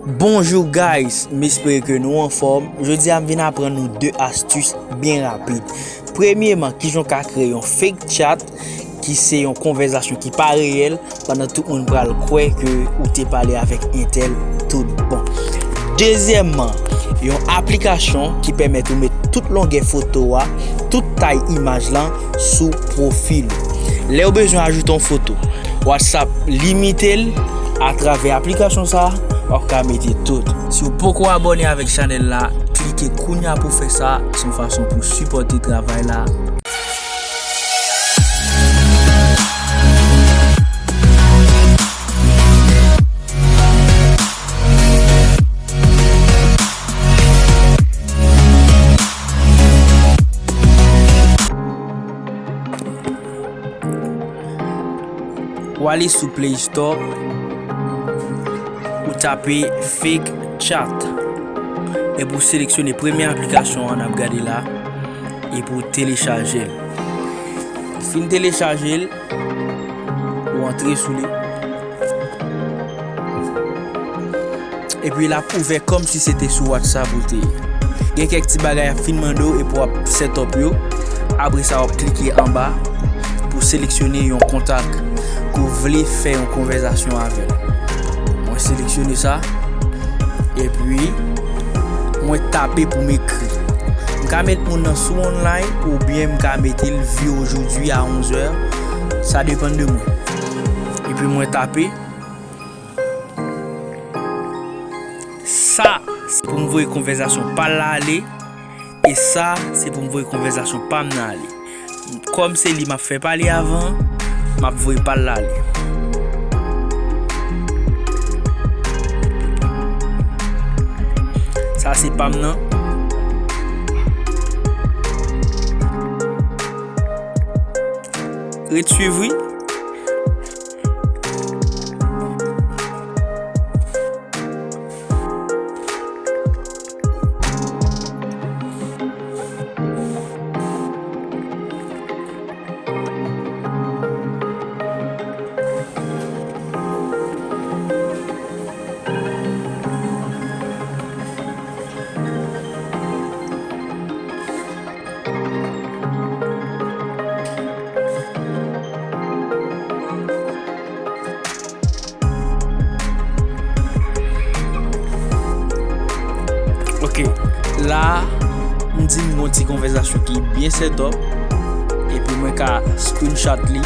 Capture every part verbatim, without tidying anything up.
Bonjou guys, m espere ke nou anfòm. Jodi a m vin aprann nou de astis byen rapid. Premyeman, kijan w ka kreye yon fake chat ki se yon konvèzasyon ki pa reyèl pandan tout moun pral kwè ke ou te pale avèk entèl tout bon. Dezyèmman, yon aplikasyon ki pèmèt ou met tout longè foto a, tout tay imaj lan sou pwofil ou. Lè w bezwen ajoute yon foto, WhatsApp limite l atravè aplikasyon sa a, w ap ka mete tout. Si w poko abòne avèk chanèl la, klike kounya pou fè sa, se yon fason pou sipòte travay la. Ou ale sou Play Store, ou tape Fake Chat. Epi w seleksyone premye aplikasyon an n ap gade la, epi w telechaje l. Fin telechaje l, ou antre sou li. Epi l ap ouvè kòmsi se te sou WhatsApp ou te ye. Gen kèk ti bagay ap fin mande w epi w ap set up yo. Apre sa, w ap klike anba pou seleksyone yon kontak ke w vle fè yon konvèzasyon avè l. Mwen seleksyone sa. Epi, mwen tape pou m ekri. M ka met moun nan sou online oubyen m ka mete l vu aujourd'hui à onze heures. Sa depann de mwen. Epi mwen tape. Sa, se pou m voye konvèzasyon pa l la ale. E sa, se pou m voye konvèzasyon pa m nan ale. Kòm se li m ap fè pale avan, m ap voye pa l la ale. Sa se pa m nan. Ret swiv wi. Ok, la, m di m gon ti konvèzasyon ki byen set up, epi mwen ka screenshot li,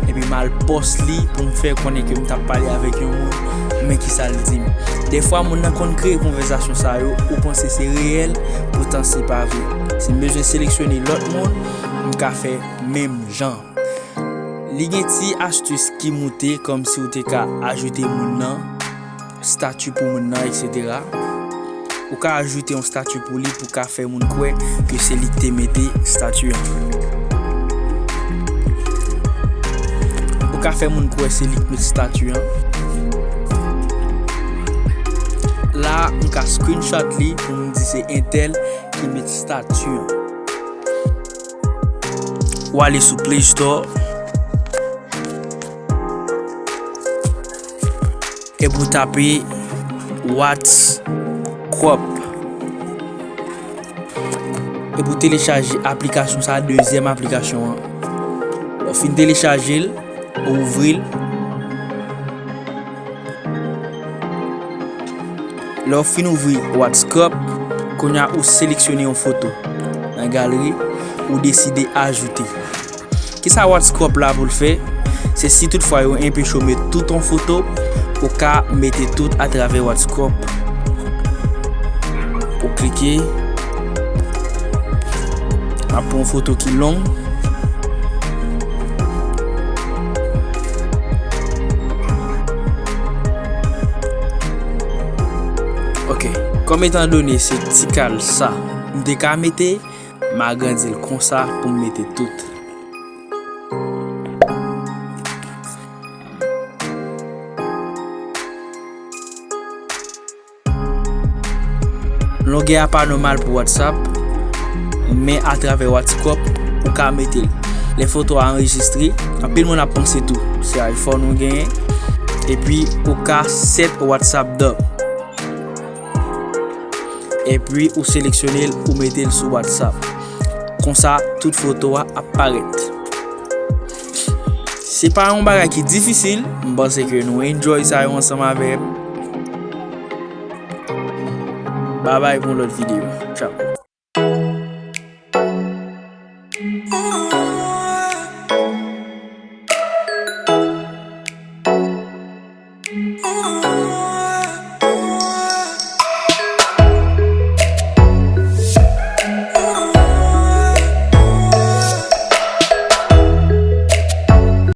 epi m al post li pou m fè konnen ke m t ap pale avèk yon moun, men kisa l di m. Defwa, moun nan konn kreye konvèzasyon sa yo, ou panse se reyèl, poutan se pa vre. Si m bezwen seleksyone lòt moun, m ka fè menm jan. Li gen ti astis ki moute, kòmsi w te ka ajoute moun nan, stati pou moun nan, etsetera. Ou ka ajoute yon stati pou li pou ka fè moun kwè ke se li k te mete stati an. Ou ka fè moun kwè se li k met stati an. La, m ka screenshot li pou m di se entèl ki met stati an. Ou ale sou Play Store. Epi w tape What's Crop. Epi w telechaje aplikasyon sa, dezyèm aplikasyon an. Lè w fin telechaje l, ou ouvri l. Lè w fin ouvri What's Crop, kounye a ou seleksyone yon foto nan galeri, ou deside ajoute. Kisa What's Crop la pou l fè? Se si toutfwa yo enpeche w met tout yon foto, ou ka mete tout atravè What's Crop. Ou klike. M ap pran yon foto ki long. Ok. Kòm etandone se ti kal sa m te ka mete, m agrandi l konsa pou m mete tout. Longè a pa nòmal pou WhatsApp, men atravè What's Crop, ou ka mete l. Lè foto a anrejistre, anpil moun ap panse tou se iPhone ou genyen, Epi ou ka set WhatsApp dump. Epi ou seleksyone l, ou mete l sou WhatsApp. Konsa, tout foto a ap parèt. Se pa yon bagay ki difisil, m panse ke nou enjoy sa yo ansanm avè m. Babay pou yon lòt videyo.